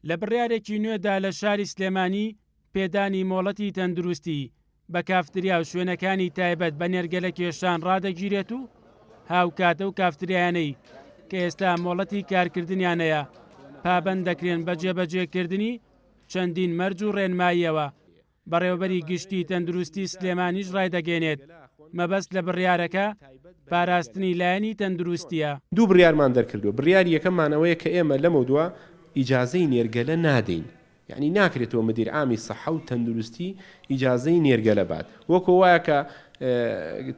لە بڕیارێکی نوێدا لە شاری سلێمانی پێدانی مۆڵەتی تەندروستی بە کافتریا و شوێنەکانی تایبەت بە نێرگەلە کێشان ڕادەگیرێت و هاوکات ئەو کافتریایانەی کە ئێستا مۆڵەتی کارکردنیان هەیە پابەند دەکرێن بە جێبەجێکردنی چەندین مەرج و ڕێنماییەوە. بەڕێوەبەری گشتی تەندروستی سلێمانیش ڕایدەگەیەنێت، مەبەست لە بڕیارەکە پاراستنی لایەنی تەندروستییە. دوو بڕیارمان دەرکردووە، بڕیاری یەکەممان ئەوەیە کە ئێمە لەمەودوا ئیجازەی نێرگەلە نادەین، یەعنی ناکرێت تۆ مدیر عامی سەحە و تەندروستی ئیجازەی نێرگەلە بات، وەکو وایە کە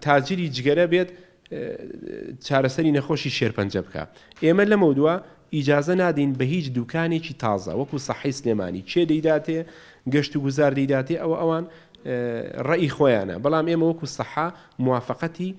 تاجری جگەرە بێت چارەسەری نەخۆشی شێرپەنجە بکا. ئێمە لەمەودوا ئیجازە نادەین بە هیچ دوکانێکی تازە وەکو سەحەی سلێمانی کێ دەیداتێ گەشت و گوزار دەیداتێ ئەوە ئەوان ڕەئی خۆیانە بەڵام ئێمە وەکو سەحە موافەقەتی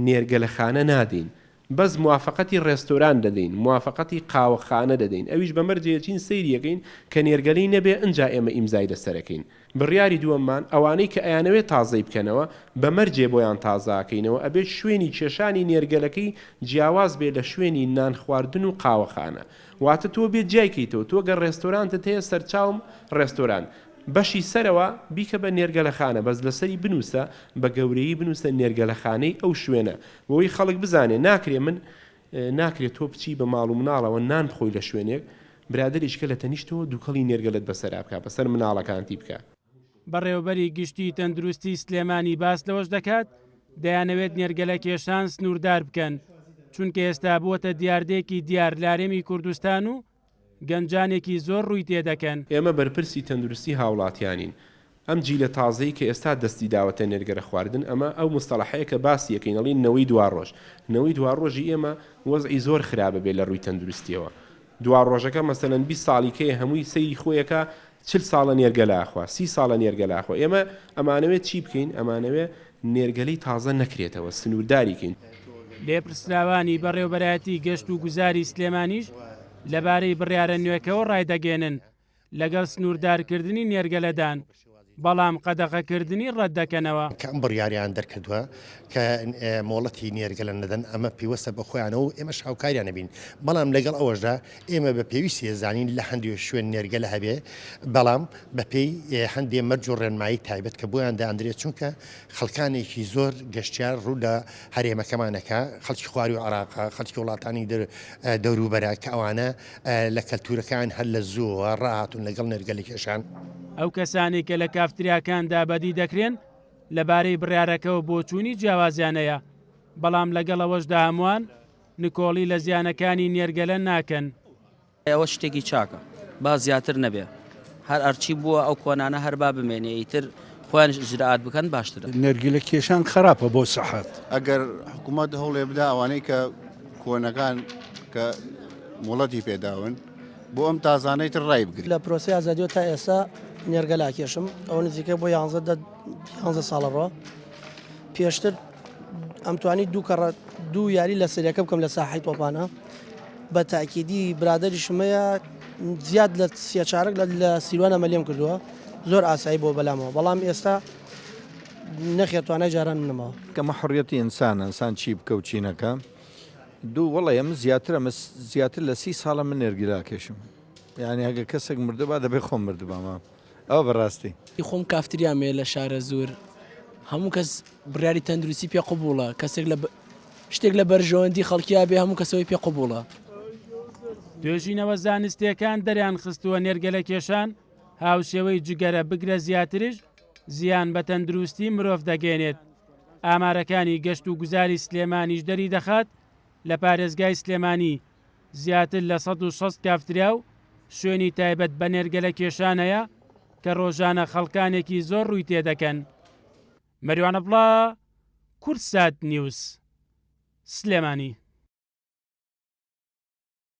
نێرگەلەخانە نادەین بەس موافەقەتی ڕێستۆران دەدەین موافەقەتی قاوەخانە دەدەین ئەویش بە مەرجێ ئەچین سەیری ئەکەین کە نێرگەلەی نەبێ ئنجا ئێمە ئیمزای لەسەر ئەکەین بڕیاری دووەممان، ئەوانەی کە ئەیانەوێ تازەی بکەنەوە، بە مەرجێ بۆیان تازە ئەکەینەوە، ئەبێت شوێنی کێشانی نێرگەلەکەی جیاواز بێ لە شوێنی نان خواردن و قاوەخانە. واتە تۆ بێت جیای کەیتەوە، تۆ گەر ڕێستۆرانتت هەیە سەرچاوم ڕێستۆرانت، بەشی سەرەوە بیکە بە نێرگەلەخانە، بەس لەسەری بنووسە بە گەورەیی بنووسە نێرگەلەخانەی ئەو شوێنە، بۆی خەڵک بزانێ، ناکرێ من ناکرێت تۆ بچی بە ماڵ و مناڵەوە نان بخۆی لە شوێنێک برادەرێکی کە لە تەنیشتەوە دوکەڵی نێرگەلەت بەسەرا بکا بەسەر مناڵەکانتی بکا. بەڕێوەبەری گشتیی تەندروستی سلێمانی باس لەوەش دەکات، دەیانەوێت نێرگەلەکێشان سنووردار بکەن، چونکە ئێستا بووەتە دیاردەیەکی دیار لە هەرێمی کوردستان و گەنجانێکی زۆر ڕووی تێدەکەن. ئێمە بەرپرسی تەندروستی هاوڵاتیانین، ئەم جیلە تازەی کە ئێستا دەستی داوەتە نێرگەرە خواردن ئەمە ئەو مستەڵەحەیە کە باسی ئەکەین ئەڵێین نەوەی دواڕۆژ، نەوەی دواڕۆژی ئێمە وەزعی زۆر خراپە بێ لە ڕووی تەندروستیەوە دواڕۆژەکە مەسەلەن 20 ساڵی کەیە هەمووی سەیری خۆی ئەکا 40 ساڵە نێرگەلە ئەخوا سی ساڵە نێرگەلە ئەخوا ئێمە ئەمانەوێ چی بکەین ئەمانەوێ نێرگەلەی تازە نەکرێتەوە سنوورداری کەین. لێپرسراوانی بەڕێوبەرایەتی گەشت و گوزاری سلێمانیش لەبارەی بڕیارە نوێکەوە ڕایدەگەیەنن، لەگەڵ سنووردارکردنی نێرگەلەدان، بەڵام قەدەغەکردنی ڕەتدەکەنەوە. کە ئەم بڕیارەیان دەرکردووە کە مۆڵەتی نێرگەلە نەدەن، ئەمە پەیوەستە بە خۆیانەوە و ئێمەش هاوکاریان ئەبین، بەڵام لەگەڵ ئەوەشدا ئێمە بە پێویستی ئەزانین لە هەندێ شوێن نێرگەلە هەبێ، بەڵام بەپێی هەندێ مەرج و ڕێنمایی تایبەت کە بۆیان داندرێت، چونکە خەڵکانێکی زۆر گەشتیار ڕوو لە هەرێمەکەمان ئەکا، خەڵکی خوارووی عێراقە، خەڵکی وڵاتانی دەوروبەرە کە ئەوانە لە کەلتوورەکەیان هەر لە زووەوە ڕاهاتوون لەگەڵ نێرگەلە کێشان. ئەو کەسانەی کە لە کافتریاکاندا بەدی دەکرێن لەبارەی بڕیارەکەوە بۆچوونی جیاوازیان هەیە، بەڵام لەگەڵ ئەوەشدا هەمووان نکۆڵی لە زیانەکانی نێرگەلە ناکەن. ئەوە شتێکی چاکە با زیاتر نەبێ هەر ئەرچی بووە ئەو کۆنانە هەر با بمێنێ ئیتر خۆیانش ئیجرائات بکەن باشترە. نێرگیلە کێشان خراپە بۆ سەحەت. ئەگەر حکوومەت هەوڵێ بدا ئەوانەی کە کۆنەکان کە مۆڵەتی پێداون بۆ ئەم تازانەی تر ڕای بگری. لە پرۆسەی ئازادیەوە تا ئێستا نێرگەلە ئەکێشم ئەوە نزیکە بۆ یانزە دە یانزە ساڵە ڕۆ پێشتر ئەمتوانی دوو کەڕە دوو یاری لە سەریەکە بکەم لە ساحەی تۆپانە بە تاکیدی برادەریشم هەیە زیاد لە سێ چارەک لە سیروان ئەمە لێم کردووە زۆر ئاسایی بۆ بەلامەوە بەڵام ئێستا نەخێر توانای جارانم نەماوە. ئەمە حڕیەتی ئینسانە ئینسان چی بکە و چی نەکا دوو وەڵی ئەمن زیاترە من زیاتر لە سی ساڵە من نێرگیلە ئەکێشم یانی ئەگەر کەسێک مردبا دەبێ خۆم مردبامە ئەوە بەڕاستی. خۆم کافتریام هەیە لە شارەزوور هەموو کەس بڕیاری تەندروستی پێ قبوڵە کەسێک لە شتێک لە بەرژەوەندی خەڵکیا بێ هەموو کەسەوەی پێ قبوڵە. توێژینەوە زانستییەکان دەریانخستووە نێرگەلەکێشان هاوشێوەی جگەرە بگرە زیاتریش زیان بە تەندروستی مرۆڤ دەگەیەنێت، ئامارەکانی گەشت و گوزاری سلێمانیش دەریدەخات لە پارێزگای سلێمانی زیاتر لە 160 کافتریا و شوێنی تایبەت بە نێرگەلە کێشان هەیە کە ڕۆژانە خەڵکانێکی زۆر ڕووی تێدەکەن. مەریوان عەبدوڵا، کوردسات نیوز، سلێمانی.